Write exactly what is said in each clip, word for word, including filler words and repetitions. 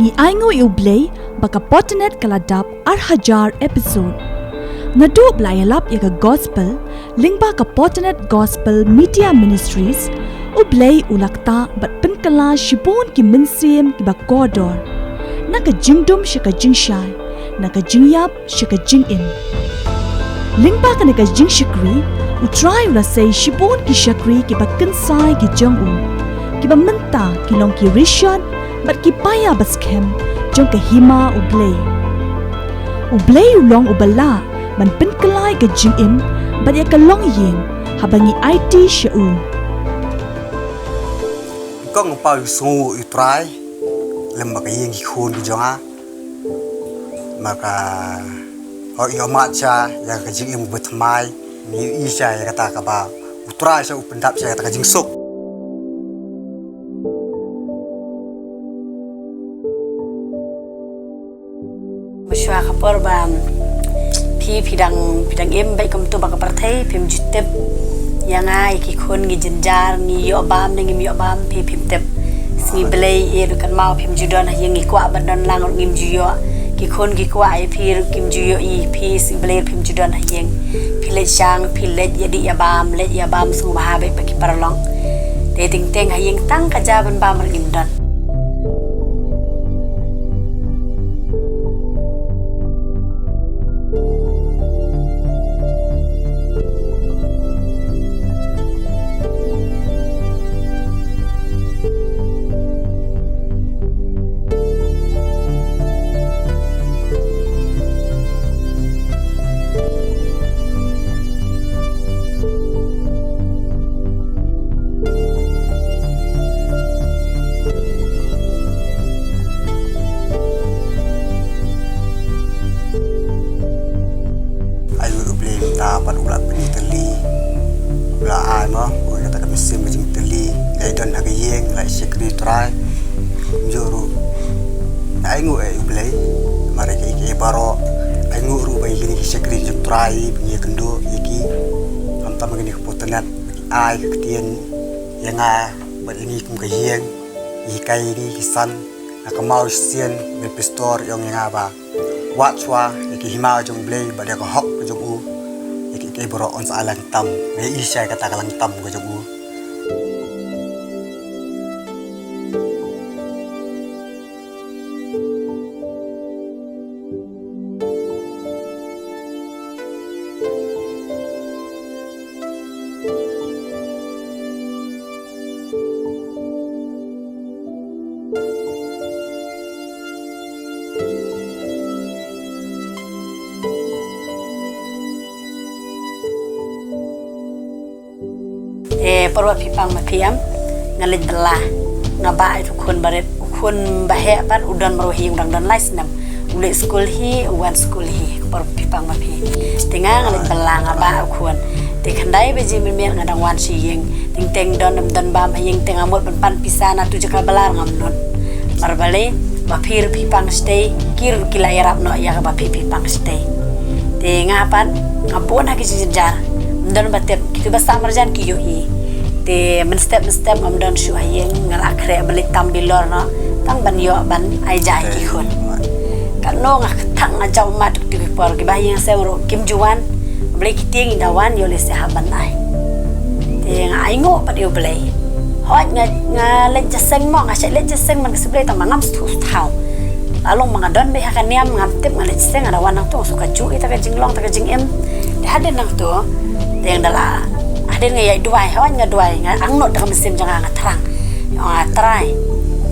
Ngi ainguh ïa U Blei ba ka Potternet ka la dap ar hajar episode. Naduh ba la ïalap ïa ka gospel lyngba ka Potternet Gospel Media Ministries, U Blei u la ktah bad pynkylla shibun ki mynsiem kiba kordor. Na ka jingdum sha ka jingshai, na ka jingïap sha ka jingim. Lyngba kane ka jingshakri, U Trai u la sei shibun ki shakri kiba kynsai ki jong u, kiba mynta ki long ki rishot bad ki paia ba skhem jong ka hima U Blei. U Blei u long uba lah ban pynkylla ïa ka jingim bad ïa ka longïing haba ngi aiti sha u. Kong pa u sngew U Trai lem ba ka ïing ki khun ki jong nga. Ma ka, hok ïoh mad sha ïa ka jingim ba thymmai, ngi ïohi sha ïa kata kaba U Trai sha u pyndap sha ïa kata ka jingsuk. Mynshuwa ka por ba phi, phi dang, phi dang im bad kumto ba ka pyrthei, phim ju tip ïa nga, ïa ki khun ngi jynjar, ngi ïoh bam ne ngim ïoh bam, phi phim tip. Sngi Blei ïa ruh kan mau phim ju don ha ïing, ngi kwah ban don lang ruh ngim ju ïoh. Ki khun ki kwah ïa phi ruh kim ju ïohi ïa phi, sngi Blei ruh phim ju don ha ïing. Phi leit shang, phi leit ïa dih ïa bam, leit ïa bam sngewbha bad ba ki paralok. Te teng teng ha ïing tang ka ja ban bam ruh ngim don. Ai U Blei mynta pat u la pyni tylli, u la ai mo, u kata ka mynsiem ka jingtylli, ngai don ha ka ïing, ngai shakri Trai. Jong ruh, ai nguh ïa U Blei, mar ïa ki, ki baroh, ai nguh ruh ba ïa kine ki shakri jong Trai, ba ngi kynduh ïa ki, khamtam kine ki Potternet, ai ka ktien ïa nga bad ïa ngi kum ka ïing, ïa kai ïa ngi ki san, na ka maw shisien, me pastor ïong ïa nga ba. Wat shuwa ïa ki hima jong U Blei bad ïa ka hok ka jong u. Ïa ki, ki baroh yn sa ai lang tam. Ngi ïohi sha kata ka lang tam ka jong u. Eh, por ba phi pang ma phi em, nga leit bylla. Nga bah ïa u khun barit, u khun ba heh pat u don marwei hi, u dang don lai snem. U leit skul hi, u wan skul hi, por ba phi pang ma phi. Te nga, nga leit bylla, nga bah ïa u khun. Te khyndai baje mynmiet nga dang wan sha ïing. Teng teng don ym don bam ha ïing, te nga mut ban pan pisa na tu jaka bylla ngam nud. Mar balei, ba phi ruh phi pang shatei, ki ruh ki la ïarap noh ïa kaba phi phi pang shatei. Te nga pat, nga bun ha ki jingjynjar. Ym don ba tip, kito ba sah marjan ki ïohi. Te mynstep mynstep ngam don shuh ha ïing, nga la khreh ban leit tam bilor noh, tang ban ïoh ban ai ja ïa ki khun. Katno nga kthang, nga jaw mat, kito ki por kiba ha ïing sem ruh kim ju wan. Balei ki tieng i da wan ïoh lehse hap ban ai. Te nga ainguh pat ïa U Blei. Hooid nga, nga leit jingïaseng mo, nga shait leit jingïaseng man ka sngi Blei tang ba ngam sngewthuh sngewthaw. La long ba nga don beit ha ka niam, ngam tip, nga leit jingïaseng, nga da wan nangto, nga shu ka juh ïa ta ka jinglong, ta ka jingim. Te hadien nangto, te nga da la, hadien nga ïai duwai, hooid nga duwai, nga angnud da ka mynsiem jong nga, nga thrang. Nga Trai,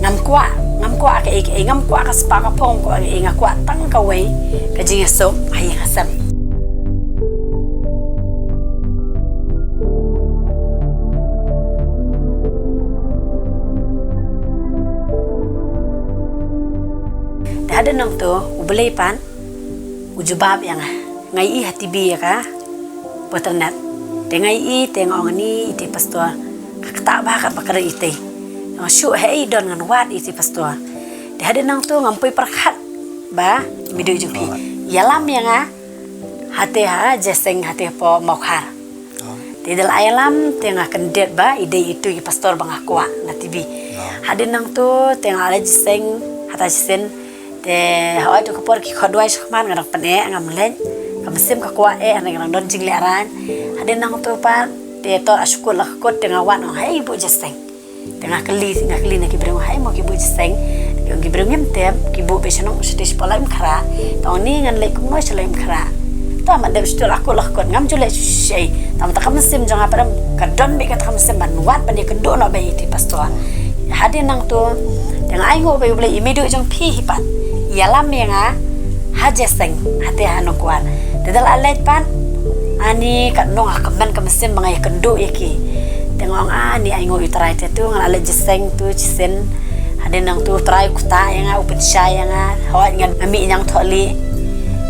ngam kwah, ngam kwah kaei kaei, ngam kwah ka spah ka phong, kwah kaei, nga kwah tang kawei ka jingïasuk ha ïing ha sem. Te hadien nangto, U Blei pat u jubab ïa nga. Nga ïohi ha T V ïa ka Potternet. Te nga ïohi, te nga ong, ïa ite pastor, ka ktah bha katba kren ïa ite. Nga shu, hei, don, ngan wad ïa ite pastor. Te hadien nangto ngam poi pyrkhat ba i meidu jong phi. Ïalam ïa nga hate ha jingïaseng hate hapoh Mawkhar. Te da la ïalam, te nga kyndit ba i dei itu i pastor ba nga kwah na T V. Hadien nangto te nga la jingïaseng ha Te shisien, te hawai tu ka por ki khot duwai sha khmat nga dang pyneh, ngam leit. Ka mynsiem ka kwah eh, nga dang don jingleh rang. Hadien nangtu pat, te tor a shukut la ka kut te nga wan ong, "Hei, buh jingïaseng." Te nga kylli, nga kylli na ki briew, "Hei mo ki buh jingïaseng?" Te ki ong ki briew, "Ngim tip, ki buh beit sha nong sha te sha Polaimkhrah." Te ong, "Ni ngan leit kumno sha Laitumkhrah?" Te mat dep sha tu la kut la kut, ngam ju leh shuh shuh. Te mat ka mynsiem jong nga pat ka don beit kata ka mynsiem ban wad ban ïakynduh noh beit ïa i pastor. Hadien nangtu, te nga ainguh beit ïa U Blei, i meiduh jong phi hi pat, ïalam ïa nga ha jingïaseng, hangta ha Nongkwar. Te da la leit pat, ani katno nga kmen ka mynsiem ba nga ïakynduh ïa ki. Te nga ong, "Ani ainguh ïa U Trai." Te tu nga la leit jingïaseng tu shisien. Hadien nangtu U Trai u ktah ïa nga, u pynshai ïa nga. Hooid, nga mih ñiangthohlieh.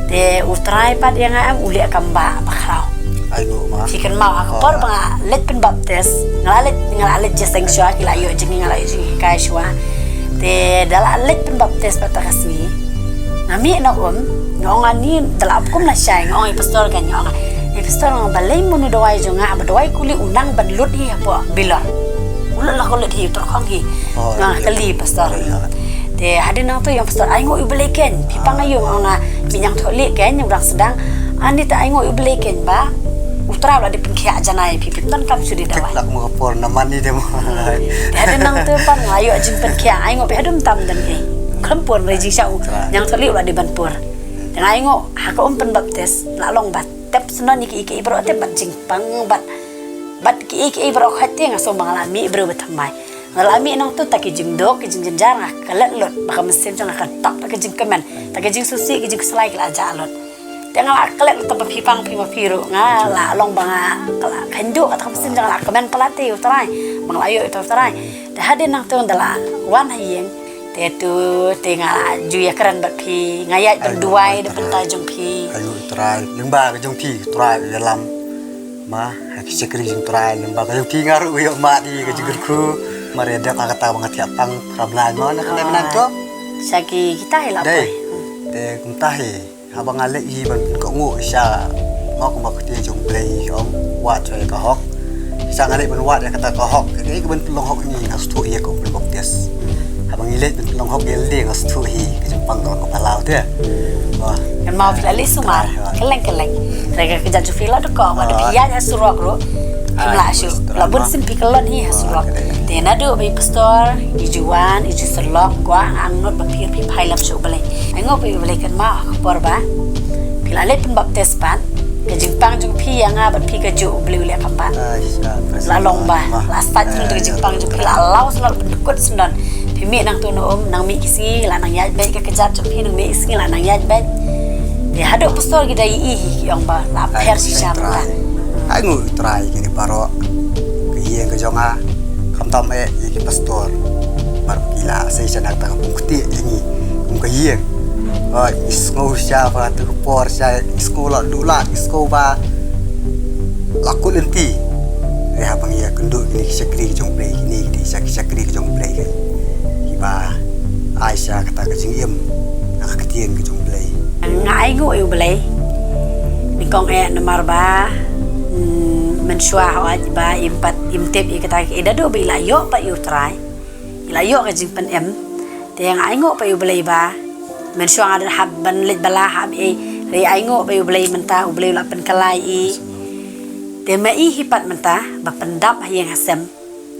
Te U Trai pat ïa nga em, u leh kam ba, ba khraw. Ai, mo ma. Phi kynmaw ha ka por ba nga leit pynbaptis, nga la leit, nga la leit jingïaseng shuwa, ki la ïoh jinghikai, nga la ïoh jinghikai shuwa. Te da la leit pynbaptis pat ta ka sngi, nga mih na um, nga ong, "Ani, da la ap kum la shai." Nga ong ïa i pastor kan, nga ong, "I pastor, nga balei mo une u dawai jong nga, ba dawai kuli u nang ban lut hi hapoh bilor. U lut la ka lut hi, u tyrkhong hi." Oh, nga kylli i pastor. Te hadien nangtu i ong i pastor, "Ainguh ïa U Blei kein, phi pang aïu?" Nga ong, "Nga mih ñiangthohlieh kein, u dang sdang." "Ani te ainguh ïa U Blei kein ba U Trai u la dep pynkhiah janai ïa phi, phim donkam shuh de dawai." Lak mo ka por na mani de mo. Te hadien nangtu pat nga la ïoh jingpynkhiah, ainguh, phi hadum tam dang ei. Khlem pur re jingshah u ñiangthohlieh u la dep ban pur. Te nga ainguh ha ka um pynbaptis, la long ba tep syndon ïa kiei kiei baroh, tep bad jingpang bad, bad kiei kiei baroh, kata te nga sngew ba nga la mih briew ba thymmai. Nga la mih nangtu, ta ki jingduk, ki jingjynjar nga klet lut, ba ka mynsiem jong nga ka dap, ta ki jingkmen, ta ki jingsngewsih, ki jingkhuslai ki la jah lut. Te nga la klet lut, tang ba phi pang phi ma phi ruh, nga la long ba nga, ka la kynduh, kata ka mynsiem jong nga la kmen palat ïa U Trai, ba nga la ïoh ïa U Trai. Te hadien nangtu da la wan ha ïing, te tu, te nga la ju ïakren bad phi, nga ïaid ban duwai da bynta jong phi. Ai U Trai, lyngba ka jong phi U Trai u ïalam. Ma, ha ki shakri jong U Trai, lyngba ka jong phi nga ruh u ïoh mad ïa ka jingkyrkhu. Mar ïa dep ha kata ba nga thiah pang phra bnai mo, na kane bnai to. Sha ki kita hi la poi. Te kumta hi, haba nga leit hi ban pynkohnguh sha, ma kumba ka ktien jong U Blei ong, wad shuwa ïa ka hok. Sha nga leit ban wad ïa kata ka hok, ïa kaei kaban pynlong hok ïa ngi, nga sngewthuh ïa ka um pynbaptis. Haba ngi leit ban pynlong hok ïa lade, nga sngewthuh hi ka jingpang ka long kaba law te. Wah. Kynmaw phi la leit sumar, kylleng kylleng. Hynrei ka kjat jong phi la dkoh, wat phi ïaid ha surok ruh. Phim lah shuh, la bun sien phi kyllon hi ha surok. Te naduh ba i pastor i ju wan, i ju sylok, kwah nga angnud ba phi, phi phai lem sha U Blei. Ainguh ba U Blei, kynmaw ha ka por ba phi la leit pynbaptis pat, ka jingpang jong phi ïa nga bad phi kajuh U Blei u leh kam pat. La long ba la sait shen ka jingpang jong phi, la law shen, la pyndkut shen. Phi mih nangtu na um, nang mih ki sngi la nang ïaid beit ka kjat jong phi, nang mih ki sngi la nang ïaid beit. Te haduh pastor ki da ïohi hi ki ong ba la pher shisha mynta. Ainguh Trai kine baroh. Ka ïing ka jong nga, khamtam eh ïa ki pastor. Baroh ki la sei sha na kata ka pung ktieh ïa ngi kum ka ïing. Ba ngi sngew sha ba kata ka por sha ngi sngew la duh lad, ngi sngew ba la kut lynti. Hynrei haba ngi ïakynduh kine ki shakri ki jong U Blei, kine ki dei sha ki shakri ki jong U Blei, kiba ai sha kata ka jingim na ka ktien ka jong U Blei. Nga ainguh ïa U Blei. Nyngkong eh namar ba, mm, mynshuwa hooid ba im pat im tip ïa kata, i da duh ba i la ïoh pat ïa U Trai, i la ïoh ka jingpynim. Te nga ainguh pat ïa U Blei ba mynshuwa nga da hap ban leit bylla hap ei, hynrei ainguh pat ïa U Blei mynta U Blei u la pynkylla ïa i. Te ma i hi pat mynta ba pyndap ha ïing ha sem.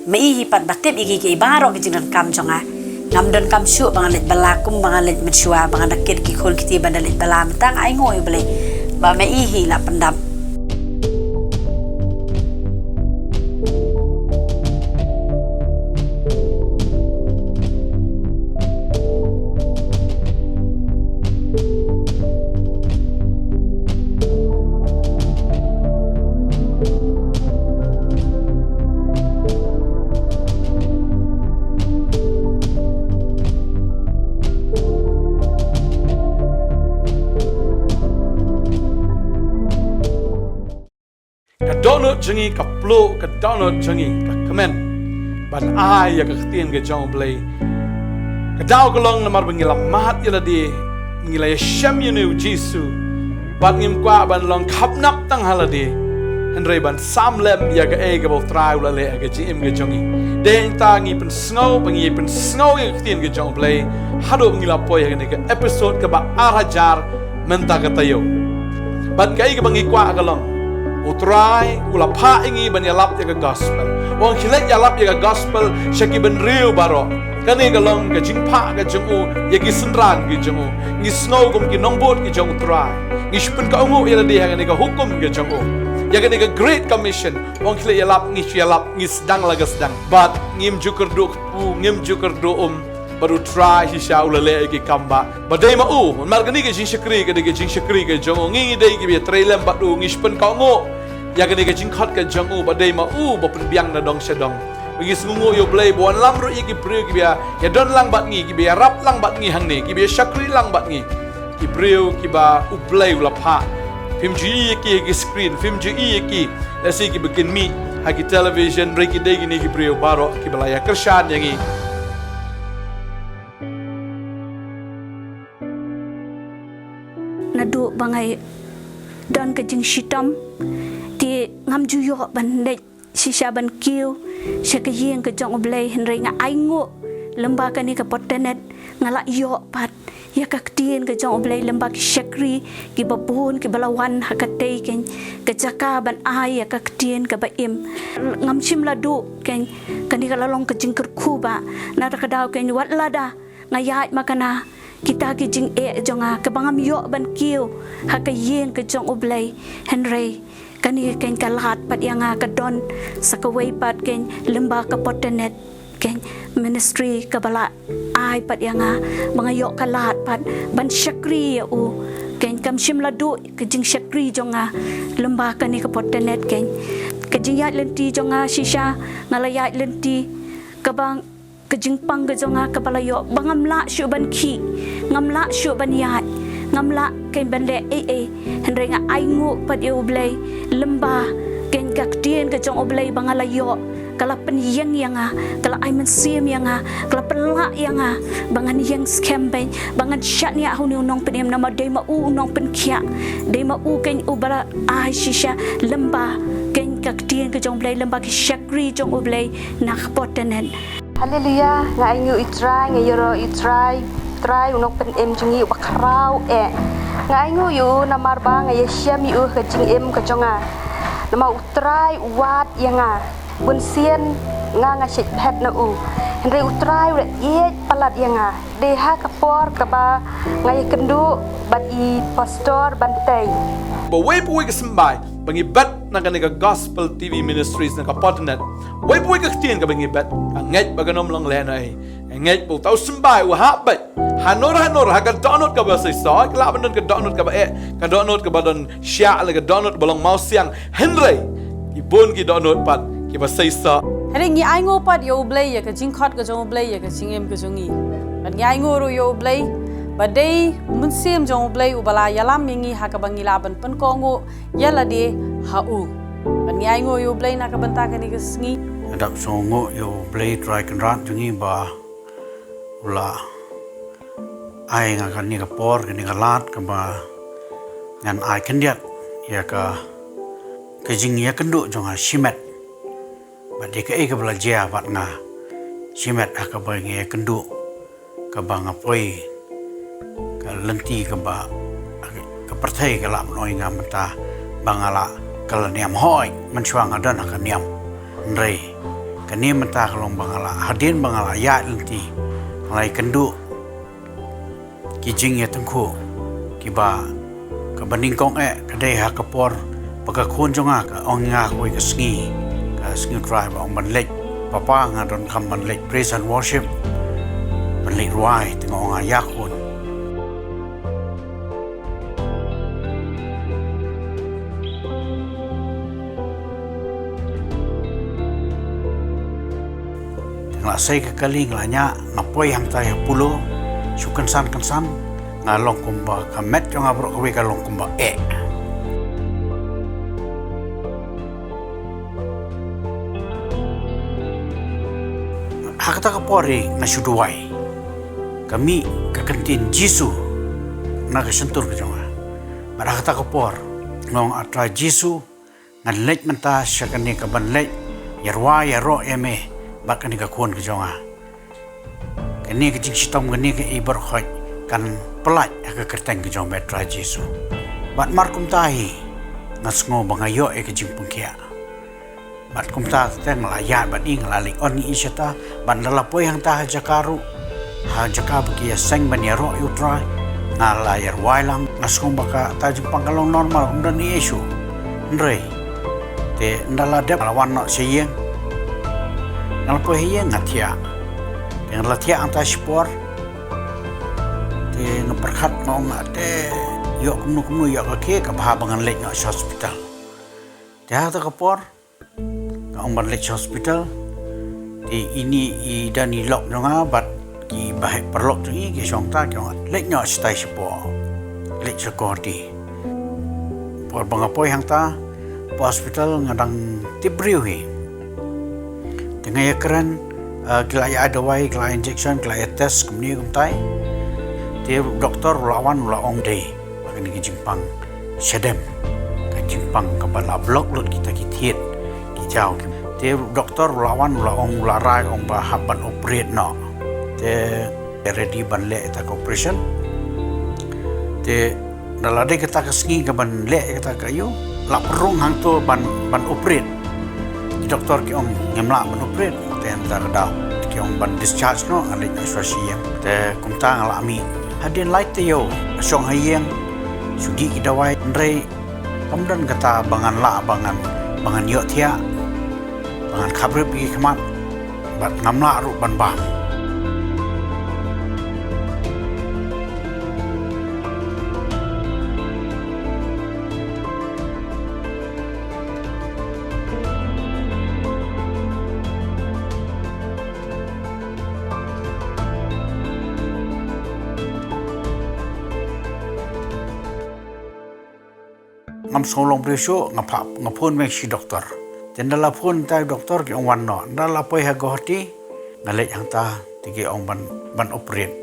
Ma i hi pat ba tip ïa ki, ki baroh ki jingdonkam jong nga. Ngam donkam shuh ba ngan leit bylla kum ba ngan leit mynshuwa, ba ngan da kit ki khun kti ban da leit bylla, mynta nga ainguh ïa U Blei ba ma i hi la pyndap. Ka dohnud jong ngi ka pluh, ka dohnud jong ngi ka kmen ban ai ïa ka ktien ka jong U Blei. Ka daw ka long namar ba ngi la mad ïa lade, ngi la ïashem ïa une U Jisu, bad ngim kwah ban long khapnap tang ha lade. Hynrei ban sam lem ïa kaei kaba U Trai u la leh ha ka jingim ka jong ngi. Dei hangta ngi pynsngew, ba ngi pynsngew ïa ka ktien ka jong U Blei. Haduh ba ngi la poi ha kane ka episode kaba ar hajar mynta ka taïew. Bad kaei kaba ngi kwah ka long, U Trai u la phah ïa ngi ban ïalap ïa ka gospel. U ong khie leit ïalap ïa ka gospel sha ki bynriew baroh. Kane ka long ka jingphah ka jong u ïa ki synran ki jong u. Ngi sngew kum ki nongbud ki jong U Trai. Ngi shu pynkohnguh ïa lade ha kane ka hukum ka jong u, ïa kane ka Great Commission. U ong khie leit ïalap, ngi shu ïalap, ngi sdang la ka sdang. Bad ngim ju kyrduh kpu, ngim ju kyrduh um. Bad U Trai shisha u la leh ïa ki kam ba, ba dei ma u. Namar kane ka jingshakri ka dei ka jingshakri ka jong u. Ngi, ngi dei kiba ïatrei lem bad u, ngi shu pynkohnguh ïa kane ka jingkhot ka jong u, ba dei ma u ba pynbiang na dong sha dong. Ba ngi sngewnguh ïa U Blei ba u wanlam ruh ïa ki briew kiba ïa, ïadon lang bad ngi, kiba ïarap lang bad ngi hangne, kiba ïashakri lang bad ngi. Ki briew kiba U Blei u la phah. Phim ju i ïa ki ha ki screen, phim ju i ïa ki, lehse kiba kin mih ha ki television, hynrei ki dei kine ki briew baroh kiba la ïakyrshan ïa ngi. Naduh ba nga don ka jingshitom, te ngam ju ïoh ban leit shisha ban kiew sha ka ïing ka jong U Blei, hynrei nga ainguh lyngba kane ka portanet nga la ïoh pat ïa ka ktien ka jong U Blei lyngba ki shakri kiba bun kiba la wan ha katei keiñ ka jaka ban ai ïa ka ktien kaba im. Ngam shym la duh keiñ kane ka la long ka jingkyrkhu ba na kata ka daw keiñ wat lada nga ïaid ma kane kita ki jingeh jong nga kaba ngam ïoh ban kiew ha ka ïing ka jong U Blei, hynrei kane keiñ ka lad pat ïa nga, ka don sa kawei pat keiñ lyngba ka portanet keiñ ministry kaba la ai pat ïa nga ba nga ïoh ka lad pat ban shakri ïa u. Keiñ kam shym la duh ka jingshakri jong nga lyngba kane ka portanet keiñ. Ka jingïaid lynti jong nga shisha, nga la ïaid lynti kaba ka jingpang ka jong nga kaba la ïoh ba ngam lah shuh ban khih, ngam lah shuh ban ïaid, ngam lah keiñ ban leh ei ei. Hynrei nga ainguh pat ïa U Blei lyngba keiñ ka ktien ka jong U Blei ba nga la ïoh, ka la pynïeng ïa nga, ka la ai mynsiem ïa nga, ka la pynlah ïa nga ba ngan ïeng skhem beiñ, ba ngan shaniah ha une u nongpynim namar dei ma u u nongpynkhiah, dei ma u keiñ uba la ai shisha lyngba keiñ ka ktien ka jong U Blei, lyngba ki shakri jong U Blei na ka portanet. Haleluya, nga ainguh ïa U Trai, nga ïaroh ïa U Trai, Trai u nongpynim jong ngi uba khraw eh. Nga ainguh ïa u namar ba nga ïashem ïa u ha ka jingim ka jong nga. Namar U Trai u wad ïa nga. Bun sien nga nga shait phet na u. Hynrei U Trai u la ïeit palat ïa nga. Dei ha ka por kaba nga ïakynduh bad i Pastor Bantei. Ba wei pa wei ka symbai ba ngi bet na kane ka Gospel T V Ministries na ka Portanet. Wei pa wei ka ktien kaba ngi bet, nga ngeit ba kan ym long lehnohei. Nga ngeit ba uta u symbai u hap beit hanor hanor ha ka dohnud kaba seisoh, ka lah ban don ka dohnud kaba eh, ka dohnud kaba don shiah, lane ka dohnud ba long mawsiang. Hynrei ki bun ki dohnud pat kiba seisoh. Hynrei ngi ainguh pat ïa U Blei ïa ka jingkhot ka jong U Blei ïa ka jingim ka jong ngi. Bad ngi ainguh ruh ïa U Blei ba dei u Mynsiem jong U Blei uba la ïalam ïa ngi ha kaba ngi lah ban pynkohnguh ïa lade ha u. Bad ngi ainguh ïa U Blei na ka bynta kane ka sngi. Nga dap sngewnguh ïa U Blei Trai Kynrad jong ngi ba u la ai nga kane ka por, kane ka lad kaba ngan ai khyndiat ïa ka, ka jingïakynduh jong nga shimet. Bad ïa kaei kaba la jia bad nga shimet ha kaba nga ïakynduh, kaba nga poi ka lynti kaba ka pyrthei ka lah ban ong ïa nga mynta ba nga lah ka la niam, hooid, mynshuwa nga don ha ka niam. Hynrei kane mynta ka long ba nga lah, hadien ba nga lah ïaid lynti, nga lah ïakynduh ki jingïatyngkhuh kiba, kaba nyngkong eh ka dei ha ka por ba ka khun jong nga ka ong ïa nga kawei ka sngi, ka sngi U Trai ba ong ban leit, papa nga donkam ban leit praise and worship, ban leit rwai. Te nga ong ïa khun, nga la sei ka kali, nga la ñiah, nga poi hangtai ha Pulo, shu kynsan kynsan, nga long kumba ka met jong nga baroh kawei ka long kumba eh. Ha kata ka por hi nga shu duwai. Ka mih ka kyntien Jisu na ka shyntur ka jong nga. Bad ha kata ka por nga ong, A Trai Jisu, Ngan leit mynta sha kane ka ban leit ïarwai ïaroh ïa me bad kane ka khun ka jong nga. Kane ka jingshitom, kane ka ei baroh khoit kan pyllait ha ka kyrteng ka jong me Trai Jisu. Bad mar kumta hi nga sngew ba nga ïoh ïa ka jingpynkhiah. Bad kumta te nga la ïaid bad i, nga la leit on ïa i shata, bad nga la poi hangta ha jaka ruh, ha jaka ba ki ïaseng ban ïaroh ïa u Trai. Nga la ïarwai lang, nga sngew ba kata ka jingpang ka long normal, ym don ei ei shuh. Hynrei te ynda la dep nga la wan noh sha ïing. Nga la poi ha ïing nga thiah. Te nga la thiah hangta shipor. Te nga pyrkhat nga ong, te ïoh kumno kumno ïoh ka khie, ka bha ba ngan leit noh sha hospital. Te ha kata ka por nga ong ban leit sha hospital. Te ine i don i lok jong nga bad ki baheh paralok jong i ki shong ta, ki ong leit noh shatai shapoh, leit sha Guwahati. Por ba nga poi hangta hapoh hospital nga dang tip briew hi. Te nga ïakren, eh, ki la ïa ai dawai, ki la ai injection, ki la ïa test kumne kumtai. Te u doktor u la wan u la ong dei ba kane ka jingpang shadem, ka jingpang kaba la block lut kita ki thied ki jaw. Te u doktor u la wan u la ong, u la rai ong ba hap ban operate noh. Te ready ban leh ïa kata ka operation. Te ynda la dei kata ka sngi ka ban leh ïa kata ka ïew, la pynrung hangto ban, ban operate. Ki doktor ki ong ngim lah ban operate. Te ynda ka daw ki ong ban discharge noh, ngan leit noh sha ïing. Te kumta nga la mih. Hadien lai taïew nga shong ha ïing, shu dih ki dawai, hynrei kam don kata ba ngan lah, ba ngan, ba ngan ïohthiah, ba ngan khaprip ïa ki khmat, bad ngam lah ruh ban bam. Ngam sngew long briew shuh, nga phah, nga phone beit sha doktor. Te ynda la phone ïa u doktor ki ong wan noh. Ynda la poi ha Guwahati nga leit hangta, te ki ong ban, ban operate.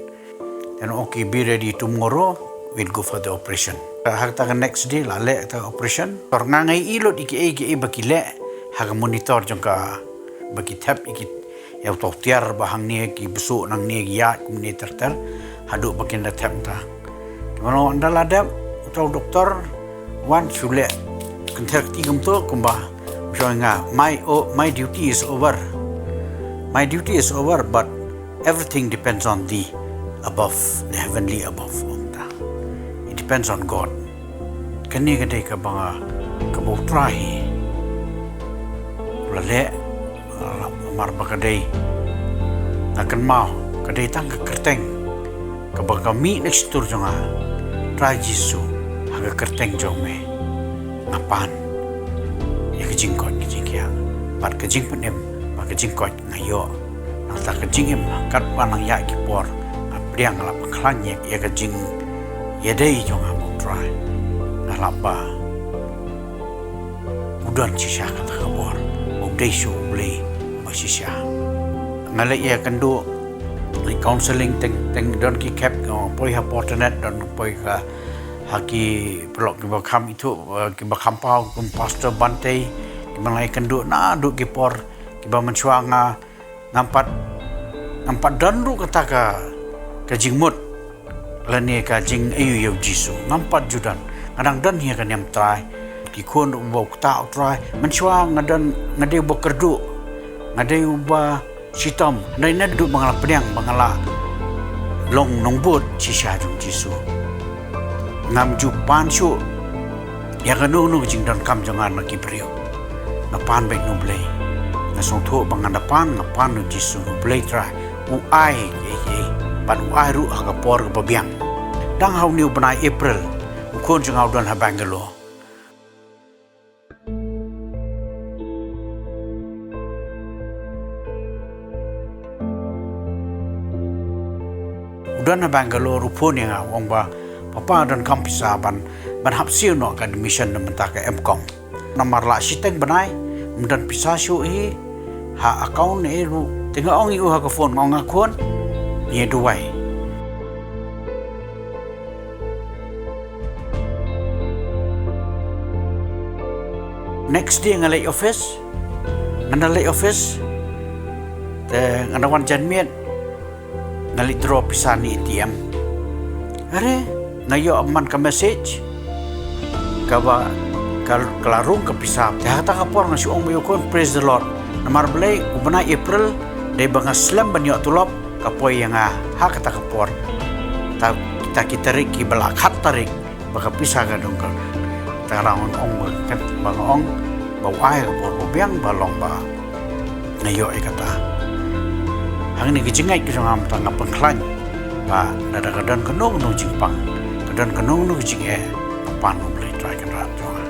Te nga ong, okay, be ready, tomorrow we'll go for the operation. Ha kata ka next day la leh kata ka operation. Te nga ïohi lut ïa kiei kiei ba ki leh ha ka monitor jong ka, ba ki thep ïa ki, ïa uto u tiar ba hangne ki bsuh, nangne ki ïaid, kumne ter ter, haduh ba kin da thep ta. Te mynno ynda la dep, uto u doktor u wan shu leh kynther kti kumto, kumba u ong ïa nga, my, oh, my duty is over. My duty is over, but everything depends on the above, the heavenly above, ong ta. It depends on God. Kane ka dei kaba nga, kaba u Trai u la leh, namar ba ka dei, nga kynmaw, ka dei tang ka kyrteng kaba ka mih na ka shyntur jong nga, Trai Jisu, ha ka kyrteng jong me nga pan ïa ka jingkoit ka jingkhiah bad ka jingpynim bad ka jingkoit nga ïoh. Nangta ka jingim, katba nang ïaid ki por, nga pdiang, nga la pynkhlaiñ ïa, ïa ka jingïadei jong nga bad u Trai. Nga la ba u don shisha kata ka bor, u dei shuh U Blei ba shisha. Nga leit ïakynduh, leit counselling, teng teng don ki khep, nga poi ha Port Anat, don poi ka, ha ki paralok kiba kham ithuh, eh, kiba kham paw, kum Pastor Bante, kiba nga ïakynduh naduh ki por kiba mynshuwa nga ngam pat, ngam pat don ruh kata ka, ka jingmut lane ka jingaiu ïa u Jisu. Ngam pat ju don. Nga dang don hi ha ka niam Trai. Ki khun ruh ba u kata u Trai. Mynshuwa nga don, nga dei uba kyrduh, nga dei uba shitom. Hynrei naduh ba nga la pdiang, ba nga la long nongbud shisha jong u Jisu, ngam ju pan shuh ïa kano kano ka jingdonkam jong nga na ki briew. Nga pan beit na U Blei. Nga sngewthuh ba nga da pan, nga pan na u Jisu, na U Blei Trai. U ai kiei kiei, bad u ai ruh ha ka por kaba biang. Dang ha une u bnai April, u khun jong nga u don ha Bangalore. U don ha Bangalore, u phone ïa nga, u ong ba, "Papa, donkam pisa ban, ban hap siew noh ka admission na mynta ka M Com. Namar la shiteng bnai, ym don pisa shuh hi ha account ne ruh." Te nga ong ïa u ha ka phone, nga ong, "Nga khun, ngi ïa duwai." Next day nga leit office, nga da leit office, te nga da wan janmiet, nga leit draw pisa na A T M. Are, nga ïoh man ka message, kaba, ka, ka la rung ka pisa. Te ha kata ka por nga shu ong ba ïa u khun, "Praise the Lord." Namar balei, u bnai April, dei ba nga slem ban ïoh tulop, ka poi ïa nga ha kata ka por. Ta, ta ki tarik kiba la khat tarik, ba ka pisa ka dang ka. Ta rang ong ba ka, ba nga ong, ba u ai ka por ba biang ba long ba nga ïoh ïa kata. Hangne ka jingngeit ka jong nga mynta nga pynkhlaiñ ba lada ka don kano kano jingpang, ka don kano kano ka jingeh, ka pan U Blei Trai Kynrad jong nga.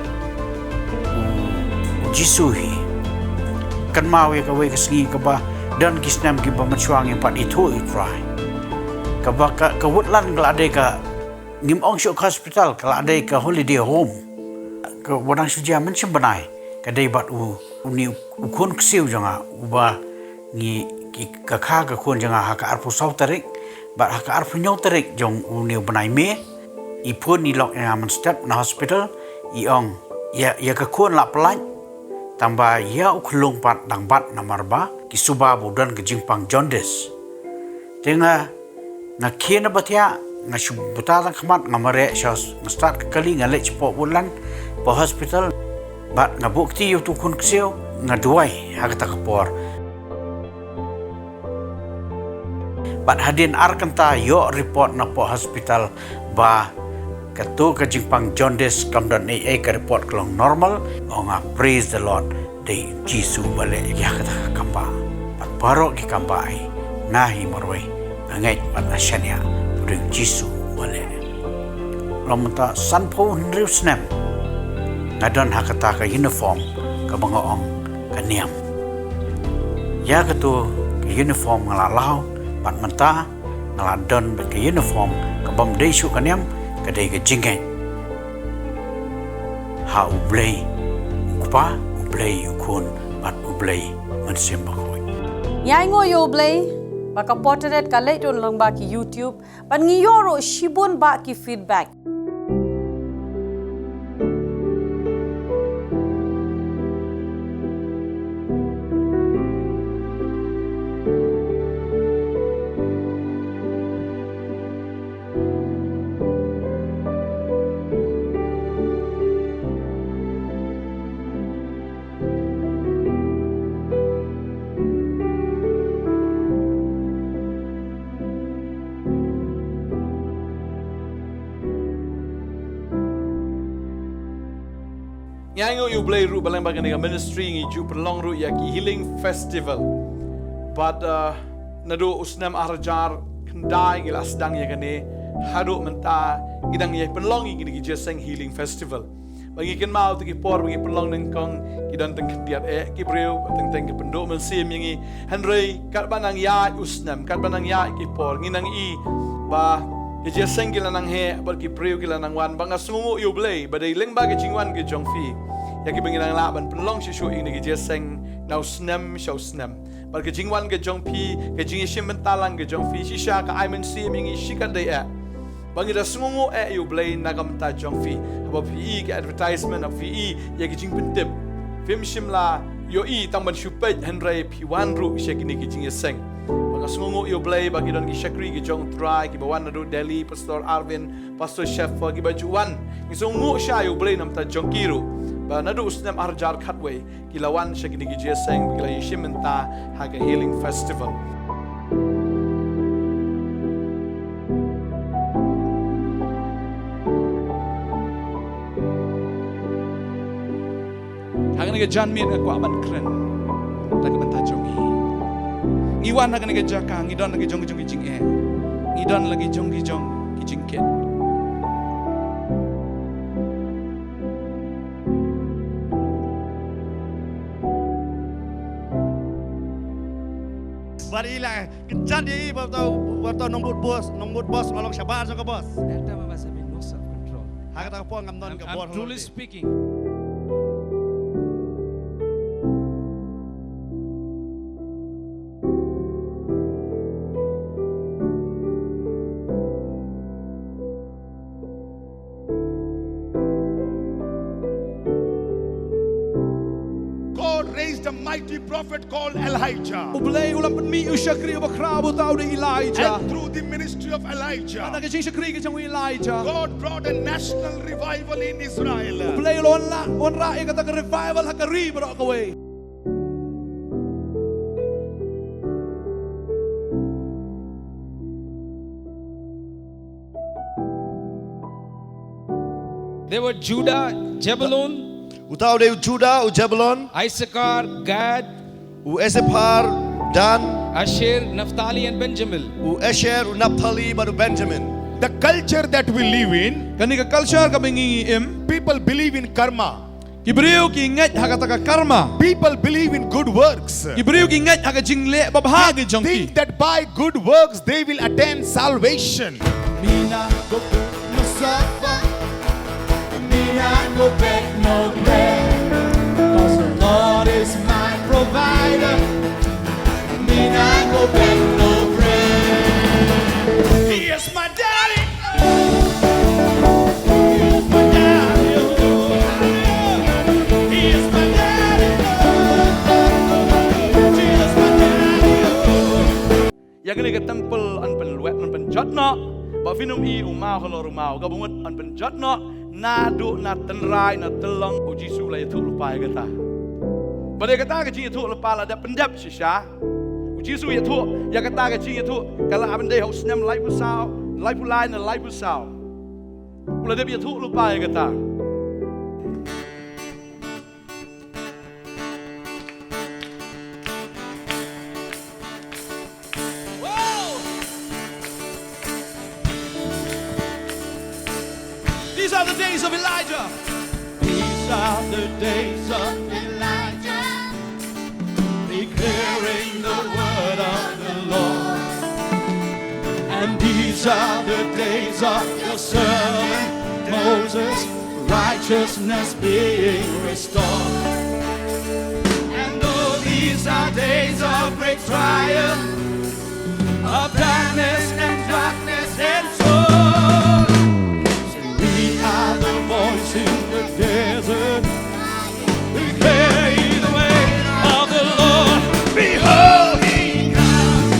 U Jisu hi. Kynmaw ïa kawei ka sngi kaba don ki snem kiba mynshuwa ngim pat ithuh ïa U Trai. Kaba ka, ka Woodland ka la dei ka, ngim ong shuh ka hospital, ka la dei ka holiday home. Kaba dang shu jia mynshem bnai, ka dei bad u, une u khun ksiew jong nga, uba ngi, ki, ka kha ka khun jong nga ha ka arphew saw tarik, bad ha ka arphew hynñiew tarik jong une u bnai May, i phone i lok ïa nga mynstep na hospital, i ong, ïa, ïa ka khun la pyllait, tangba ïa u khyllung pat dang bat namar ba ki suba ba u don ka jingpang jaundice. Te nga, nga khie na ba thiah, nga shu buta tang khmat, nga mareh sha, nga start ka kali, nga leit shapoh Woodland, hapoh hospital, bad nga buh kti ïa utu u khun ksiew, nga duwai ha kata ka por. Bad hadien ar kynta ïoh report napoh hospital ba kato ka jingpang jaundice kam don ei ei, ka report ka long normal. Ong nga, "Praise the Lord." Dei Jisu ba leh ïa kata ka kambah. Bad baroh ki kambah hi, nga hi marwei nga ngeit bad nga shaniah ba dei Jisu ba leh. Long mynta sanphew hynriew snem nga don ha kata ka uniform kaba nga ong ka niam. Ïa kato ka uniform nga la law, bad mynta nga la don bad ka uniform kabym dei shuh ka niam, ka dei ka jingngeit ha U Blei U Kpa, U Blei U Khun, bad U Blei Mynsiem Bakhuid. Ngi ainguh ïa U Blei ba ka portrait ka leit lyngba ki YouTube, bad ngi ïoh ruh shibun bah ki feedback. Ngi ainguh ïa U Blei ruh ba lyngba kane ka ministry ngi ju pynlong ruh ïa ki healing festival. Bad, uh, naduh u snem ar hajar khyndai ngi la sdang ïa kane, haduh mynta ngi dang ïa pynlong ïa kine ki jingïaseng healing festival. Ba ngi kynmaw te ki por ba ngi pynlong nyngkong ki don tang khyndiat eh ki briew, teng teng ki pynduh mynsiem ïa ngi. Hynrei katba nang ïaid u snem, katba nang ïaid ki por, ngi nang i ba ki jingïaseng ki la nang heh bad ki briew ki la nang wan. Ba nga sngewnguh ïa U Blei ba dei lyngba ki jingwan ki jong phi ïa kiba ngi nang lah ban pynlong shuh shuh ïa kine ki jingïaseng na u snem sha u snem. Bad ka jingwan ka jong phi, ka jingïashim bynta lang ka jong phi, shisha ka ai mynsiem ïa ngi shikatdei eh. Ba ngi da sngewnguh eh ïa U Blei na ka bynta jong phi. Haba phi i ka advertisement, haba phi i ïa ki jingpyntip, phim shym la ïohi tang ban shu peit, hynrei phi wan ruh sha kine ki jingïaseng. Ba nga sngewnguh ïa U Blei ba ki don ki shakri ki jong U Trai kiba wan naduh Delhi, Pastor Arvin, Pastor Shepherd, kiba ju wan. Ngi sngewnguh sha ïa U Blei na ka bynta jong ki ruh, ba naduh u snem ar hajar khatwei ki la wan sha kine ki jingïaseng, ki la ïashim bynta ha ka healing festival. Ha kane ka janmiet nga kwah ban kren da ka bynta jong ngi. Ngi wan ha kane ka jaka, ngi don la ki jong ki jong ki jingeh, ngi don la ki jong ki jong ki jingkit. Bad i la kjat ïa i, bad uta, bad uta nongbud bos, nongbud bos u la long shabar jong ka bos. That time I was having no self control. Ha kata ka por ngam don ka bor. I'm truly speaking. mighty prophet called Elijah. U Blei u la pynmih u shakri uba khraw, uta u dei Elijah. And through the ministry of Elijah, na ka jingshakri ka jong u Elijah, God brought a national revival in Israel. U Blei u la wanrah, wanrah ïa kata ka revival ha ka ri baroh kawei. They were Judah, Zebulun, uta u dei u Judah, u Zebulun, Issachar, Gad, u Issachar, Dan, Asher, Naphtali, and Benjamin. U Asher, u Naphtali, bad u Benjamin. The culture that we live in, kane ka culture kaba ngi im, people believe in karma. Ki briew ki ngeit ha kata ka karma. People believe in good works. Ki briew ki ngeit ha ka jingleh babha ki jong ki. Think that by good works they will attain salvation. Me nah go beg no supper. Me nah go beg no bread. 'Cause the Lord is my provider. Me nah go beg no bread. He is my daddy. He is my daddy. He is my daddy. Jesus, my daddy. Ïa kane ka temple yn pynlwet, yn pynjot noh. Ba phin ym i u maw halor u maw, kaba mut yn pynjot noh. Naduh na tynrai na tyllong, u Jisu u la ïathuh lypa ïa kata. Bad ïa kata ka jingïathuh lypa la dep pyndep shisha. U Jisu u ïathuh ïa kata ka jingïathuh, ka la hap ban dei ha u snem laiphew saw, laiphew lai ne laiphew saw. U la dep ïathuh lypa ïa kata. Whoa! These are the days of Elijah. These are the days of Elijah, declaring the word of the Lord. And these are the days of your servant Moses, righteousness being restored. And though these are days of great trial, of darkness and darkness and sorrow, we are the voice in the desert. We carry the weight of the Lord. Behold, he comes,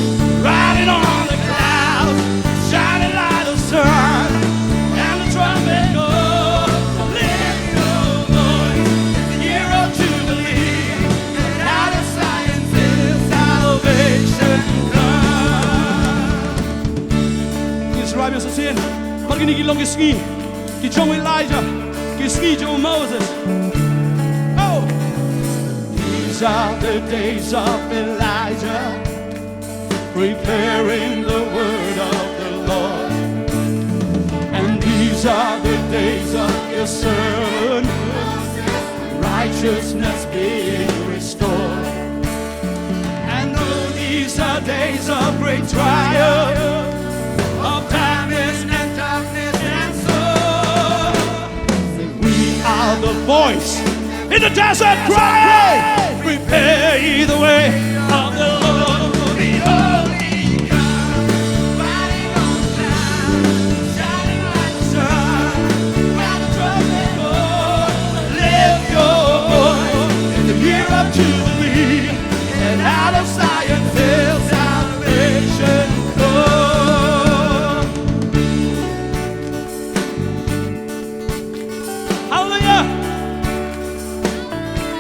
riding on the clouds, shining like the sun, and the trumpet goes. Lift your voice, it's the year of Jubilee, and out of Zion will salvation come. Israel, sa sien, mar kine ki long ki sngi ki jong Elijah, ki sngi jong Moses. Oh! These are the days of Elijah, preparing the word of the Lord. And these are the days of your servant Moses, righteousness being restored. And though these are days of great trial, of darkness and darkness and sorrow, we are the voice in the desert crying, prepare ye the way of the Lord. Behold, he comes, riding on the clouds, shining like the sun. While the trumpet calls, lift your voice in the year of Jubilee, and out of Zion will salvation come. Hallelujah!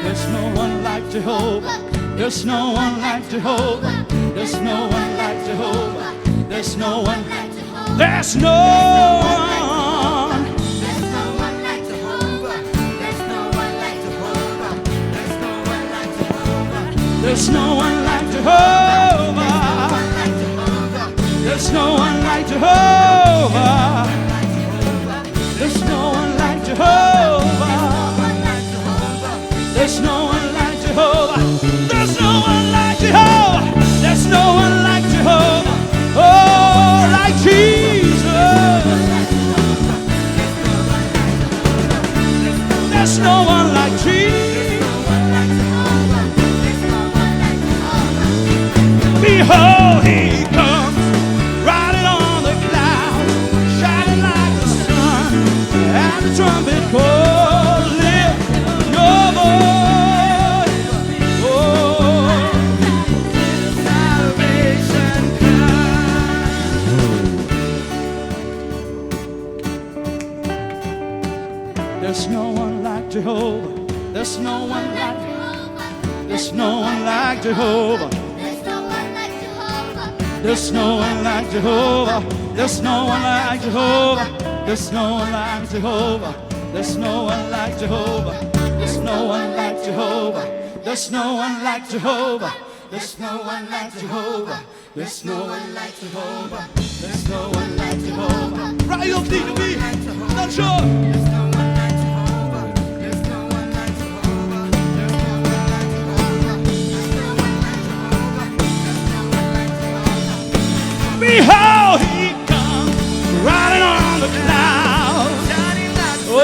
There's no one like Jehovah. There's no one like Jehovah. There's no one like Jehovah. There's no one like Jehovah. There's no one. There's no one like Jehovah. There's no one like Jehovah. There's no one like Jehovah. There's no one like Jehovah. There's no one like Jehovah. There's no one like Jehovah. There's no one like Jehovah. There's no one like Jehovah. There's no one like Jehovah. Oh, like Jesus. There's no one like Jesus. Behold, he comes, riding on the clouds, shining There's no one like Jehovah. There's no one like Jehovah. There's no one like Jehovah. There's no one like Jehovah. There's no one like Jehovah. There's no one like Jehovah. There's no one like Jehovah. There's no one like Jehovah. There's no one like Jehovah. There's no one like Jehovah. There's no one like Jehovah. There's no one like Jehovah. Right, you'll see me. Not sure. There's no one like Jehovah. There's no one like Jehovah. There's no one like Jehovah. There's no one like Jehovah. There's no one like Jehovah. Behold, he comes riding on the clouds. Oh,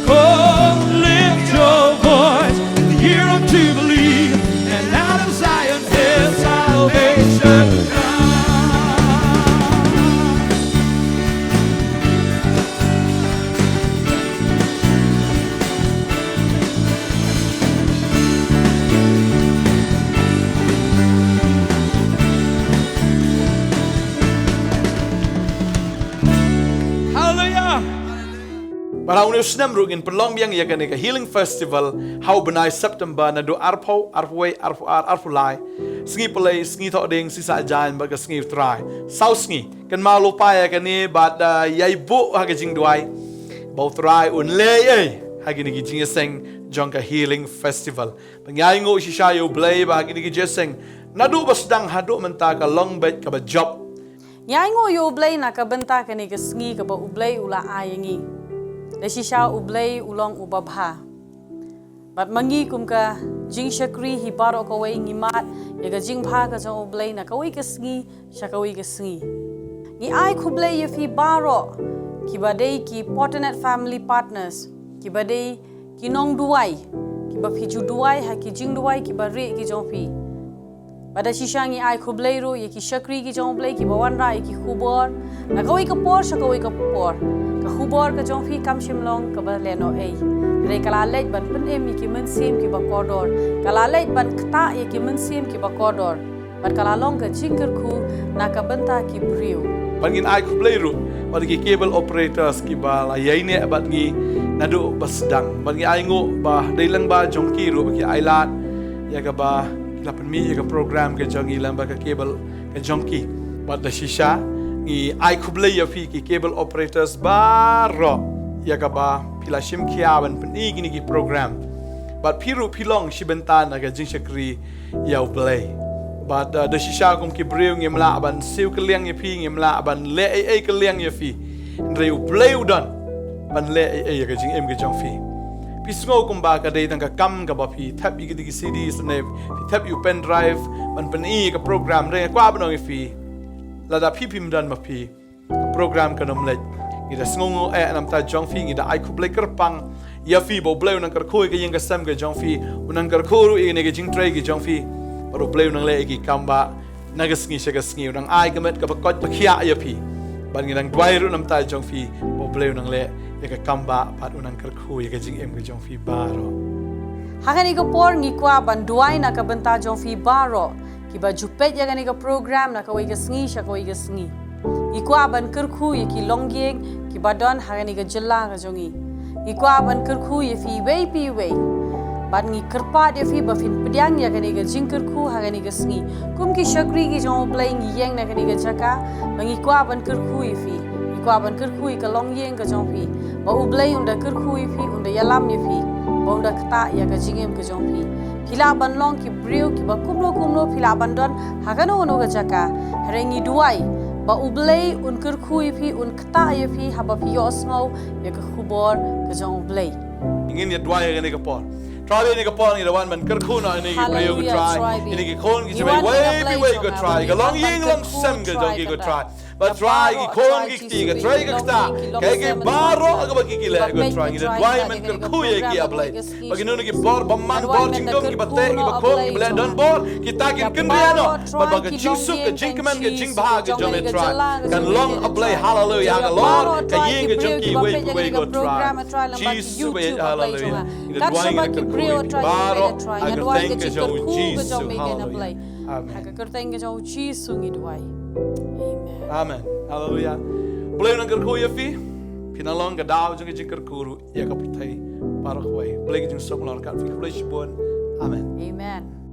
oh, lift your voice in the year of Jubilee, and out of Zion his salvation comes. Hallelujah. Bad ha une u snem ruh ngin pynlong biang ïa kane ka Healing Festival ha u bnai September naduh arphew, arphew wei, arphew ar, arphew lai. Sngi Pynlei, Sngi Thohdieng, Sngi Saitjaiñ bad ka Sngi U Trai. Saw sngi. Kynmaw lypa ïa kane bad, ah, ïai buh ha ka jingduwai ba U Trai un leh ei ei ha kine ki jingïaseng jong ka Healing Festival. Ba ngi ainguh shisha ïa U Blei ba ha kine ki jingïaseng naduh ba sdang haduh mynta ka long beit kaba jop. Ngi ainguh ïa U Blei na ka bynta kane ka sngi kaba U Blei u la ai ïa ngi. Da shisha U Blei u long uba bha. Bad ma ngi kum ka jingshakri hi baroh kawei ngi mad ïa ka jingbha ka jong U Blei na kawei ka sngi sha kawei ka sngi. Ngi ai khublei ïa phi baroh kiba dei ki Fortinet Family Partners, kiba dei ki nongduwai, kiba phi ju duwai ha ki jingduwai kiba rieh ki jong phi. Bad da shisha ngi ai khublei ruh ïa ki shakri ki jong U Blei kiba wanrah ïa ki khubor na kawei ka por sha kawei ka por. Ka khubor ka jong phi kam shym long kaba lehnohei. Hynrei ka la leit ban pynim ïa ki mynsiem kiba kordor. Ka la leit ban ktah ïa ki mynsiem kiba kordor. Bad ka la long ka jingkyrkhu na ka bynta ki briew. Bad ngin ai khublei ruh bad ki cable operators kiba la ïaineh bad ngi naduh ba sdang. Bad ngi ainguh ba dei lyngba jong ki ruh ba ki ailad ïa kaba ki la pynmih ïa ka program ka jong ngi lyngba ka cable ka jong ki. Bad da shisha ngi ai khublei ïa phi ki cable operators baroh ïa kaba phi la shim khia ban pyni kine ki program. Bad phi ruh phi long shi bynta na ka jingshakri ïa U Blei. Bad, uh, da shisha kum ki briew ngim lah ban siew kylliang ïa phi, ngim lah ban leh ei ei kylliang ïa phi. Hynrei U Blei u don ban leh ei ei ïa ka jingim ka jong phi. Phi sngew kumba ka dei tang ka kam kaba phi thep ïa ki, ki C Ds ne phi thep ïa u pen drive ban pyni ïa ka program, hynrei nga kwah ban ong ïa phi, lada phi phim don ma phi, ka program kan ym leit. Ngi da sngewnguh eh namta jong phi, ngi da ai khublei kyrpang ïa phi ba U Blei u nang kyrkhu ïa ka ïing ka sem ka jong phi, u nang kyrkhu ruh ïa kane ka jingtrei ka jong phi. Bad U Blei u nang leh ïa ki kam ba na ka sngi sha ka sngi, u nang ai ka met kaba koit ba khiah ïa phi. Bad ngi nang duwai ruh namta jong phi ba U Blei u nang leh ïa ka kam ba bad u nang kyrkhu ïa ka jingim ka jong phi baroh. Ha kane ka por ngi kwah ban duwai na ka bynta jong phi baroh kiba ju peit ïa kane ka program na kawei ka sngi sha kawei ka sngi. Ngi kwah ban kyrkhu ïa ki longïing kiba don ha kane ka jylla ka jong ngi. Ngi kwah ban kyrkhu ïa phi iwei pa iwei. Bad ngi kyrpad ïa phi ba phin pdiang ïa kane ka jingkyrkhu ha kane ka sngi. Kum ki shakri ki jong U Blei ngi ïeng na kane ka jaka ba ngi kwah ban kyrkhu ïa phi. Ngi kwah ban kyrkhu ïa ka longïing ka jong phi. Ba U Blei un da kyrkhu ïa phi, un da ïalam ïa phi. Ba un da ktah ïa ka jingim ka jong phi. Phi lah ban long ki briew kiba kumno kumno phi lah ban don ha kano kano ka jaka. Hynrei ngi duwai ba U Blei un kyrkhu ïa phi, un ktah ïa phi haba phi ïohsngew ïa ka khubor ka jong U Blei. Ngin ïa duwai ïa kane ka por. Trai, ïa kane ka por ngi da wan ban kyrkhu na ïa kine ki briew ko Trai. Ïa kine ki khun ki jong ngi iwei pa iwei ko Trai. Ka longïing longsem ka jong ki ko Trai. Ba Trai ki khun ki kti, ka trei ka ktah, kaei kaei baroh kaba ki ki leh ko Trai, ngi da duwai men kyrkhu ïa ki, A Blei. Ba kino kino ki bor bymman, bor jingdum, kiba teh, kiba khum, kiba leh donbor, kita kin kynriah noh. Bad ba ka jingsuk, ka jingkmen, ka jingbha ka jong me Trai kan long, A Blei, haleluya, halor ka ïing ka jong ki iwei pa iwei ko Trai. Jisu bad, haleluya. Ngi da duwai, ngi da kyrkhu ïa ki baroh ha ka kyrteng ka jong u Jisu, haleluya. Amen. Ha ka kyrteng ka jong u Jisu ngi duwai. Amen. Amen. Haleluya. Blei un nang kyrkhu ïa phi. Phin nang long ka daw jong ka jingkyrkhu ruh ïa ka pyrthei baroh kawei. Blei ka jingsuk long ka phi, blei shibun. Amen. Amen.